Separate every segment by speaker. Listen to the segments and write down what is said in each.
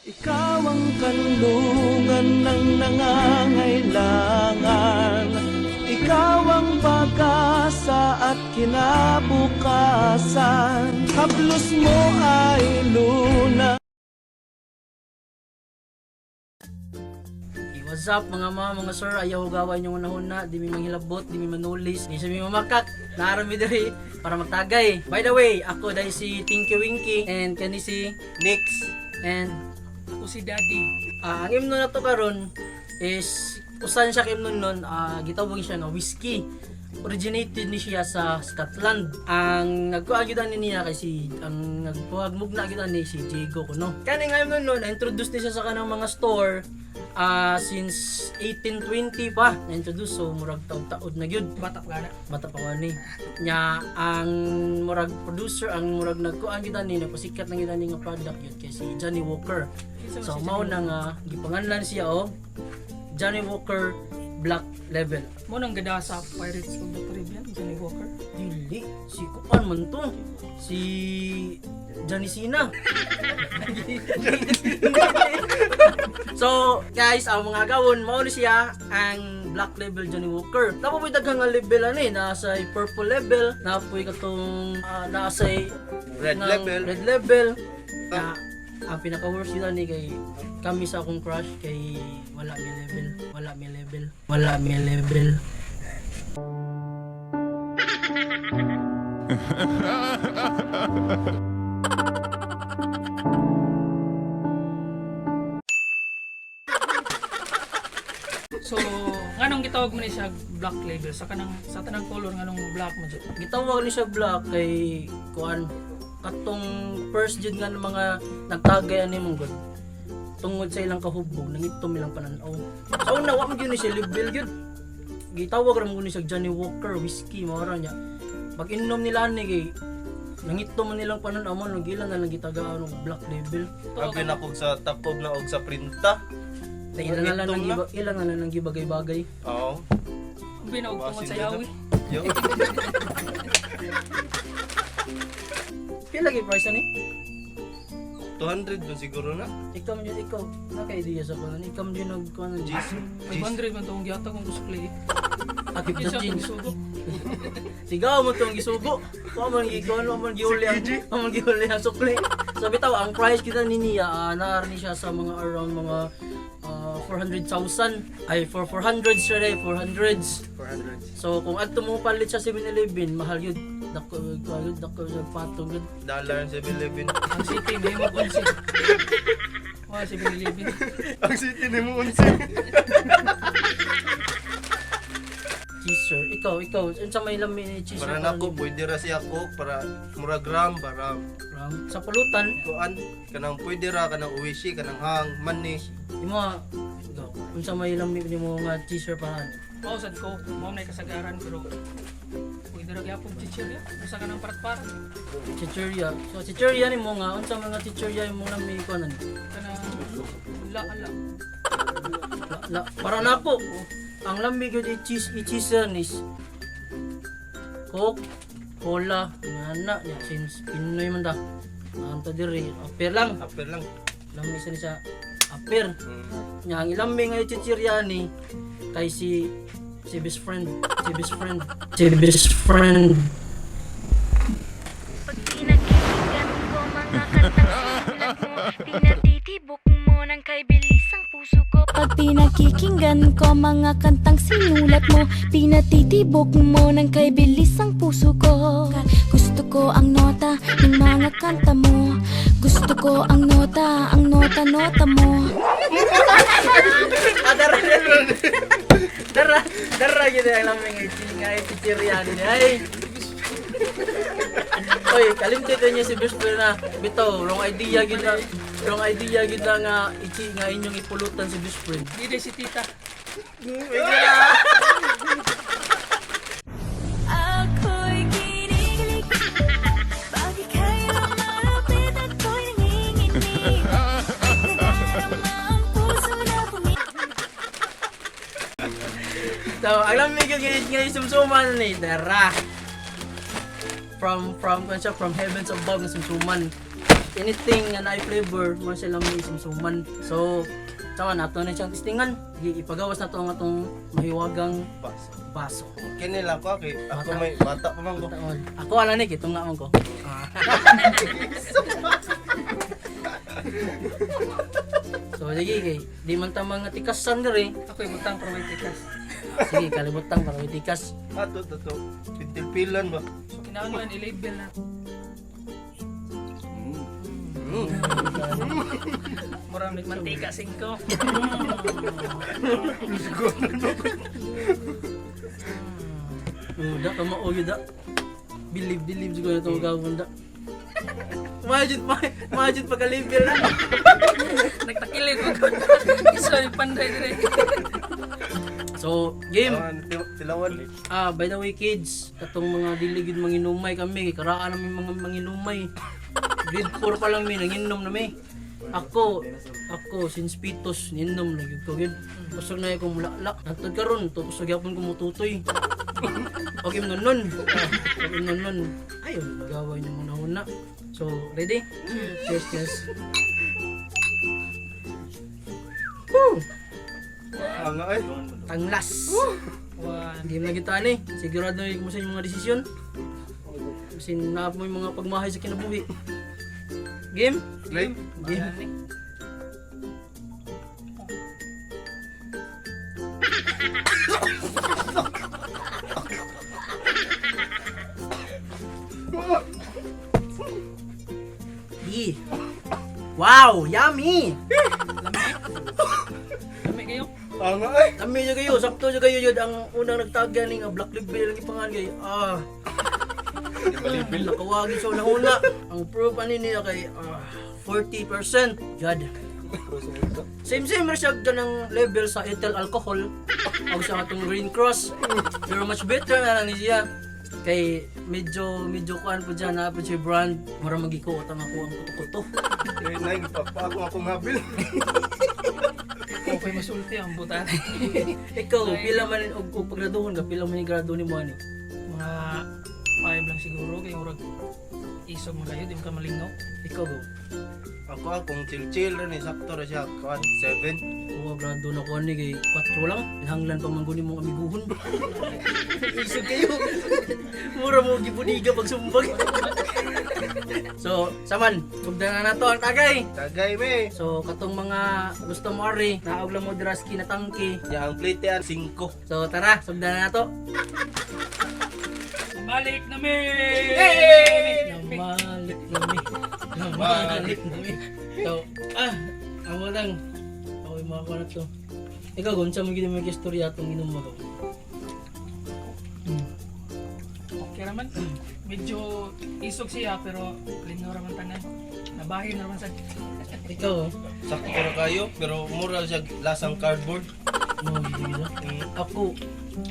Speaker 1: Ikaw ang kanlungan ng nangangailangan. Ikaw ang pag-asa at kinabukasan. Haplos mo ay luna.
Speaker 2: Hey, what's up mga ma, mga sir, ayaw gawin yung unahuna, di mi manghilabot, di mi manulis, di sa mi mamakak, naarami diri para magtagay. By the way, ako dahil si Tinky Winky and kani si
Speaker 3: Nix.
Speaker 2: And
Speaker 4: Ako si Daddy.
Speaker 2: Ang imno na to karon is usan siya kay imno nun, gitawag siya nga whiskey. Originated ni siya sa Scotland. Ang nagkuha gyud ani niya kay si ang nagpuhag mugna gyud ani si Diego kuno. Kani nga imno nun, na-introduce ni siya sa kanang mga store since 1820 pa na-introduce, so murag taud-taud na gyud.
Speaker 4: Bata pa gana.
Speaker 2: Bata pa ko ni nya. Ang murag producer, ang murag nagkuan gyud ani, nagpasikat lang gyud ani nga product yun kay si Johnny Walker. So mao na nga gipanganlan siya og Johnny Walker Black Label.
Speaker 4: Mo nang gada sa Pirates of the Caribbean, Johnny Walker.
Speaker 2: Dili si kuan man to, si Johnny Cena. So guys, ang mga gawon mao ni siya ang Black Label Johnny Walker. Napo po'y daghang nga label ani, nasa purple label, napoy katong nasa
Speaker 3: Red
Speaker 2: ng
Speaker 3: label.
Speaker 2: Red label. Na ang pinaka worst yun ani kay kami sa akong crush kay wala mi level, wala mi level, wala mi level.
Speaker 4: So, nganong gitawag mo ni siya Black Label sa kanang sa tanang color, nganong black mo jud?
Speaker 2: Gitawag ni siya black kay kuan, katong first jud nga ng mga nagtagay ani mong god. Tungod sa ilang kahubog, nangitom ilang pananaw. Sa una wa man gyud ni siya label gyud. Gitawag ra man gyud ni siya Johnny Walker whiskey mao ra niya. Pag inom nila ani kay nangitom man nilang pananaw mo, nagila na lang gitagaan og Black Label.
Speaker 3: Abi na kog sa takob na og sa printa.
Speaker 2: Na ilan na lang
Speaker 3: Nangitom
Speaker 2: nang
Speaker 3: na.
Speaker 2: giba, ilan na lang nang gibagay-bagay.
Speaker 3: Oo.
Speaker 4: Abi na og tungod sa
Speaker 3: Basin na.
Speaker 4: yawi.
Speaker 3: Yo.
Speaker 2: Pila gyud price ani?
Speaker 3: 200 man siguro na.
Speaker 2: Ikaw man jud, ikaw. Naka-idea sa kuan. Ikaw man jud nag kuan ng
Speaker 3: Jesus.
Speaker 4: 500 man tong gihatag kung gusto play.
Speaker 2: Akip
Speaker 4: Kinsa
Speaker 2: sa
Speaker 4: akong
Speaker 2: jeans.
Speaker 4: gisugo.
Speaker 2: Sigaw mo tong gisugo. Wa man gikuan, wa man gihuli ang wa man gihuli ang sukli. So bitaw ang price kita ni niya, naar ni siya sa mga around mga 400,000 ay for 400 siya day, 400s.
Speaker 3: 400.
Speaker 2: So kung adto mo palit sa 7-Eleven, mahal yun. Dako yun, dako sa patong yun.
Speaker 3: Dollar ang 7-Eleven.
Speaker 4: Ang city may mo unsi. Wa si Bilibin.
Speaker 3: Ang city ni mo unsi.
Speaker 2: Cheeser, ikaw, unsa may lami ni cheeser?
Speaker 3: Para nako pwede ra siya coke para murag ram para
Speaker 2: Ram. Sa pulutan,
Speaker 3: kuan kanang pwede ra kanang uwishi kanang hang mani.
Speaker 2: imo ikaw, unsa may lami nimo nga cheeser para ano?
Speaker 4: Mao sad ko, mao na kasagaran pero pwede ra gyapon chichirya. Usa ka nang parat-parat.
Speaker 2: Chichirya. So chichirya nimo nga unsa mga chichirya imong lami kuan ani?
Speaker 4: Kanang la ala.
Speaker 2: La, la, para nako. Ang lami gyud i-cheese i-cheese is Coke, cola, nga na niya since Pinoy man ta. Anta diri, apir lang.
Speaker 3: Apel lang.
Speaker 2: Lami sa ni siya apir. Nya ang ilami nga i-chichirya ni kay si si best friend, si best friend, si best friend.
Speaker 5: Pag pinakinggan ko mga kantang sinulat mo, pinatitibok mo ng kay bilis ang puso ko.
Speaker 6: Pag pinakikinggan ko mga kantang sinulat mo, pinatitibok mo ng kay bilis ang puso ko. Gusto ko ang nota ng mga kanta mo. Gusto ko ang nota, nota mo.
Speaker 2: Ah, dara, dara. Dara, dara gyud ang lami nga i-chichirya ni. Ay. Oy, kalimti to niya si best friend na bitaw, wrong idea gyud na. Wrong idea gyud na nga ichi nga inyong ipulutan si best friend.
Speaker 4: Di day si tita.
Speaker 6: Ako'y kinikilig. Bakit kayo malapit? Ako'y nanginginig. Nadarama ang puso na
Speaker 2: So, ang lami gyud nga sumsuman ni dara. From kung siya, from heavens above nga sumsuman. Anything nga naay flavor mo sila may sumsuman. So, sama nato na siyang testingan. Sige, ipagawas na to ang atong mahiwagang
Speaker 3: Baso.
Speaker 2: baso.
Speaker 3: Kini lang ko kay ako may bata pa man ko.
Speaker 2: Taon. Ako ala ni kitong nga man ko. Ah. So sige kay di man ta mga tikasan diri.
Speaker 4: Ako ibutang para may tikas.
Speaker 2: Sige, kalimutan para may tikas.
Speaker 3: Ato to to. Pintilpilan ba?
Speaker 4: So kinahanglan i-label na. Murang mantika 5.
Speaker 2: Oh, da ka mao da. Believe, believe siguro na itong gawon da. Imagine pa, imagine pagka-label na.
Speaker 4: Nagtakilid ko gud. Isa yung panday dire.
Speaker 2: So, game.
Speaker 3: Ah, tilawan.
Speaker 2: Ah, by the way kids, katong mga dili gid manginumay kami, kay karaan namin mga manginumay. Grade 4 pa lang mi nanginom na mi. Ako since pitos ninom na gyud ko gyud. Kusog na ko mulala. Hantod karon, to kusog gyapon ko mututoy. Okay nun nun. Okay nun nun. Ayo, magaway na muna una. So, ready? Cheers, cheers. Woo!
Speaker 3: Anga ay.
Speaker 2: Tanglas.
Speaker 4: One.
Speaker 2: Hindi mo na kita ani. Sigurado na mo sa inyong mga desisyon. Kasi naap mo yung mga pagmahay sa kinabuhi. Game?
Speaker 3: Clay.
Speaker 2: Game. E. Wow! Yummy!
Speaker 4: Lami kayo.
Speaker 3: Anga ay.
Speaker 2: Kami jud kayo, sakto jud kayo jud ang unang nagtagya ni nga Black Label ang ipangan kay ah. Nakawagi sa una-una. Ang proof ani niya kay 40%. God. Same same ra siya ng level sa ethyl alcohol o sa atong Green Cross. Pero much better na lang ni siya. Kay medyo medyo kuan po dyan na po siya brand. Mura magikuot ang ako ang kuto-kuto.
Speaker 3: Kay nay gipakpa ako akong habil.
Speaker 4: Okay masulti ang butan.
Speaker 2: Ikaw, pila man og og paggraduhon ka, pila man yung grado ni mo ani?
Speaker 4: Mga 5 lang siguro kay murag isog mo kayo di mo ka malingaw.
Speaker 2: Ikaw go.
Speaker 3: Ako akong chill-chill ra ni sakto ra siya kuan 7.
Speaker 2: Oo, grado na ko ani kay 4 lang. Hanglan pa man guni mong amiguhon. Isog kayo. Mura mo gibuniga pag sumbag. So, saman, sugdan na nato ang tagay.
Speaker 3: Tagay me.
Speaker 2: So, katong mga gusto mo ari, naog lang mo draski na tangke.
Speaker 3: Ya ang plate an 5.
Speaker 2: So, tara, sugdan na nato.
Speaker 4: Balik na mi!
Speaker 2: Namalik na mi. Namalik na mi. So, amo lang. Ako yung mga na to. Ikaw, kung mo gid mo istorya atong inom mo.
Speaker 4: Okay raman. Medyo isog siya pero linaw raman tanan. Nabahin raman sa
Speaker 2: Ikaw, oh.
Speaker 3: Sakto ra kayo pero mura siya lasang cardboard.
Speaker 2: No, gid gid. Ako,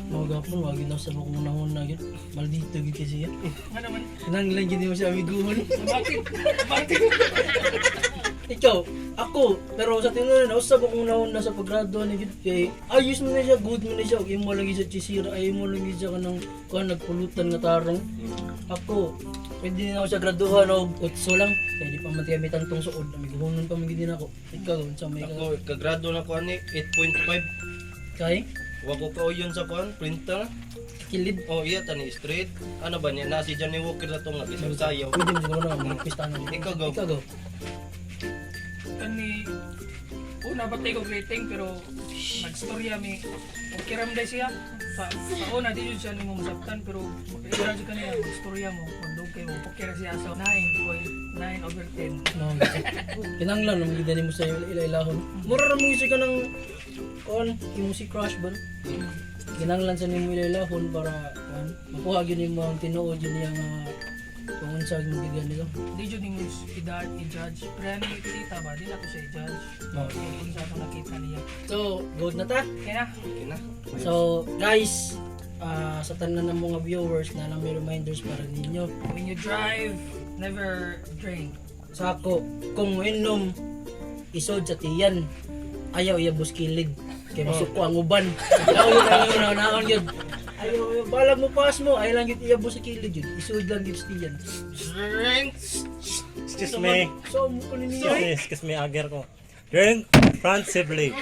Speaker 2: mo gapon wag gid sa akong unahon na gid. Maldito gid kasi siya.
Speaker 4: Nga naman.
Speaker 2: Kinahanglan gid mo siya amiguhon.
Speaker 4: Bakit? Bakit?
Speaker 2: Ikaw, ako, pero sa tingnan na usab akong unahon na sa paggrado ni gid kay ayos mo na siya, good mo na siya, ug imo lang gid siya chisira, ay imo lang gid siya kanang kuan nagpulutan nga tarong. Ako, pwede na ako siya graduhan og 8 lang. Kaya di pa man kami tantong suod, amiguhonon pa man gid din ako. Ikaw, unsa may ka?
Speaker 3: Ako kagrado na ko ani 8.5.
Speaker 2: Kay
Speaker 3: Wa ko kauyon sa kuan printer.
Speaker 2: kilid.
Speaker 3: Oh iya tani straight. Ano ba niya na si Johnny Walker na to nga bisag sayaw.
Speaker 2: Pwede mo siguro na mga pista na.
Speaker 3: Ikaw, go.
Speaker 2: Ikaw go.
Speaker 4: Kani una ba tayo rating pero nagstorya mi okay ram day siya sa una di jud siya nimo masabtan pero makaila jud kaniya magstorya mo magdugay mo okay ra siya, so 9.9 over 10.
Speaker 2: No, kinanglan nung gid mo sa ila-ilahon. Mura ra mo ka ng kuan, imo si crush ba? Kinanglan sa nimo ila-ilahon para kuan, makuha gyud nimo ang tinuod yun niya nga kung unsa mo gid nila.
Speaker 4: Di jud nimo i-judge pero ani tita ba di na to siya i-judge
Speaker 2: No.
Speaker 4: kung unsa atong nakita niya.
Speaker 2: So, good na ta.
Speaker 4: Kaya na.
Speaker 3: Okay na.
Speaker 2: So, guys, sa tanan ng mga viewers na lang may reminders para ninyo.
Speaker 4: When you drive, never drink.
Speaker 2: Sa ako, kung inom, isod sa tiyan. Ayaw iyabos kilig. Kay masuko ang uban. Ayaw yun, ayaw yun, naon yun. Ayaw, ayaw, balag mo pass mo. Ayaw lang yun iyabos sa kilid yun. Isod lang yun sa tiyan.
Speaker 3: Drink.
Speaker 7: Excuse me.
Speaker 2: So mo ko niya.
Speaker 7: Excuse me, excuse me, ager ko. Drink responsibly.